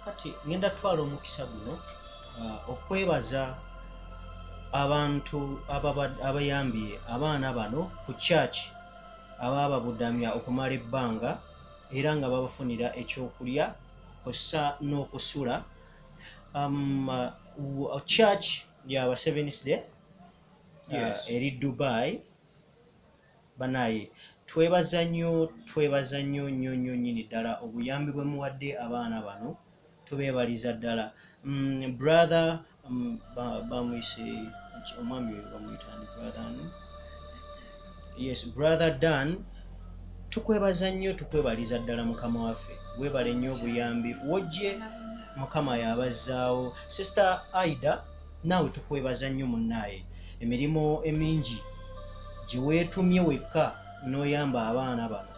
Kakati ngenda twala omukisa guno okwebaza abantu abayambye abaana bano ku church, abababudamya okumala ebbanga era nga babafunira ekyokulya kw'ossa n'okusula. Church yaba Seventh Day eri Dubai. Banaye, twebaza nnyo, twebaza nnyo nnyo nnyo nnyini ddala obuyambi bwe muwadde abaana bano. Tubeebaliza ddala. Brother bamuyise omwami oyo bamuyita ani? Brother ani? Yes, Brother Dan, tukwebaza nnyo, tukwebaliza ddala. Mukama waffe, weebale nnyo obuyambi wojje, Mukama yabazzaawo. Sister Aida, naawe tukwebaza nnyo munnaaye, emirimu emingi gye weetumye wekka n'oyamba abaana bano.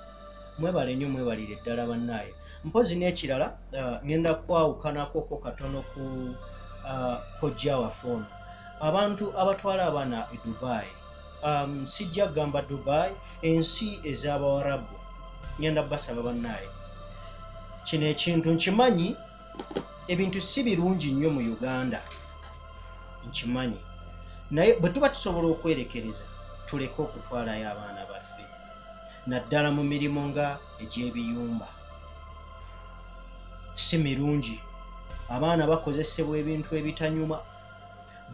Mwebale nnyo, mwebalire ddala bannaaye. Mpozi n'ekirala, ngenda kwawukanakoko katono ku kojja waffe ono. Abantu abatwala abaana e Dubai, sijja kugamba Dubai, ensi ez'Abawarabu, ngenda basaba bannaaye, kino ekintu nkimanyi ebintu si birungi nnyo mu Uganda, nkimanyi, naye bwe tuba tusobola okwerekereza tuleke okutwalayo abaana baffe, naddala mu mirimu nga egy'ebiyumba. Si mirungi. Abaana bakozesebwa ebintu ebitanyuma,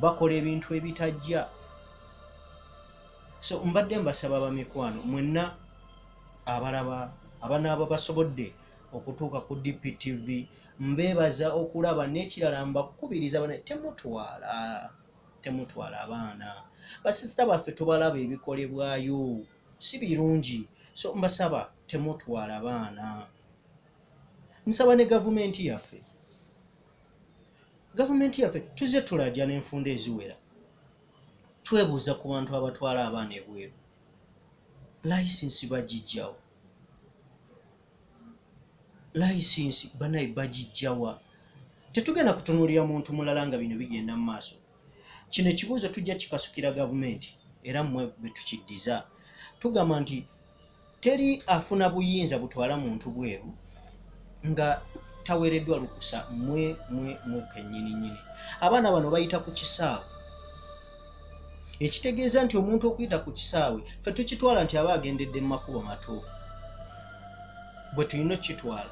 bakola ebintu ebitajja. So mbadde mbasaba bamikwano mwenna abalaba, abanaaba basobodde okutuuka ku DPTV, mbeebaza okulaba. N'ekirala, mbakubiriza bana, temutwala, temutwala abaana. Basisita baffe tubalaba ebikolebwayo si birungi, so mbasaba temutwala baana. Nsaba ne gavumenti yaffe, gavumenti yaffe, tuze tulaja n'enfunda eziwera, twebuuza ku bantu abatwala abaana ebweru, layisinsi bagijjawo? Layisinsi banaye bagijjawa? Tetugenda kutunuulira muntu mulala nga bino bigenda mu maaso. Kino ekibuuzo tujja kikasukira gavumenti, era mmwe bwe tukiddiza. Tugamba nti teri afuna buyinza butwala muntu bweru nga taweereddwa lukusa. Mwe mwe mwe kennyini nnyini abaana bano bayita ku kisaawe, ekitegeeza nti omuntu okuyita ku kisaawe ffe tukitwala nti aba agendedde mu makubo matuufu. Bwe tulina okukitwala,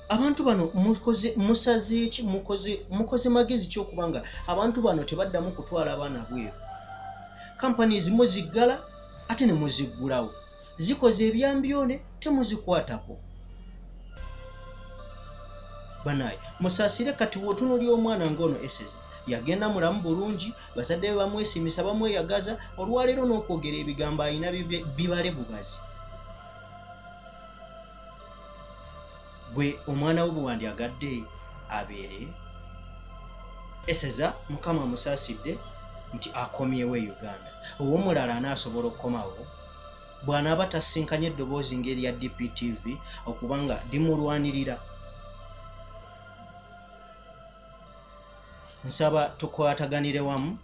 abantu bano mukoze musaze ki? Mukoze, mukoze magezi ki okuba nga abantu bano tebaddamu kutwala abaana bweru? Companies muziggala ate ne muziggulawo, zikoze ebyambyone, temuzikwatako. Banaye, musaasire. Kati wotunulya omwana ng'ono Eseza, yagenda mulamu bulungi, bazadde be bamwesimisa, bamweyagaza. Olwaleero n'okwogera ebigambo alina bibale bubazi. Gwe omwana wo bwe wandyagadde abeere Eseza? Mukama amusaasidde nti akomyewo e Uganda. Ow'omulala anaasobola okukomawo bw'anaaba tasinkanye eddoboozi ng'erya DPTV okuba nga limulwanirira? Nsaba tukwataganire wamu.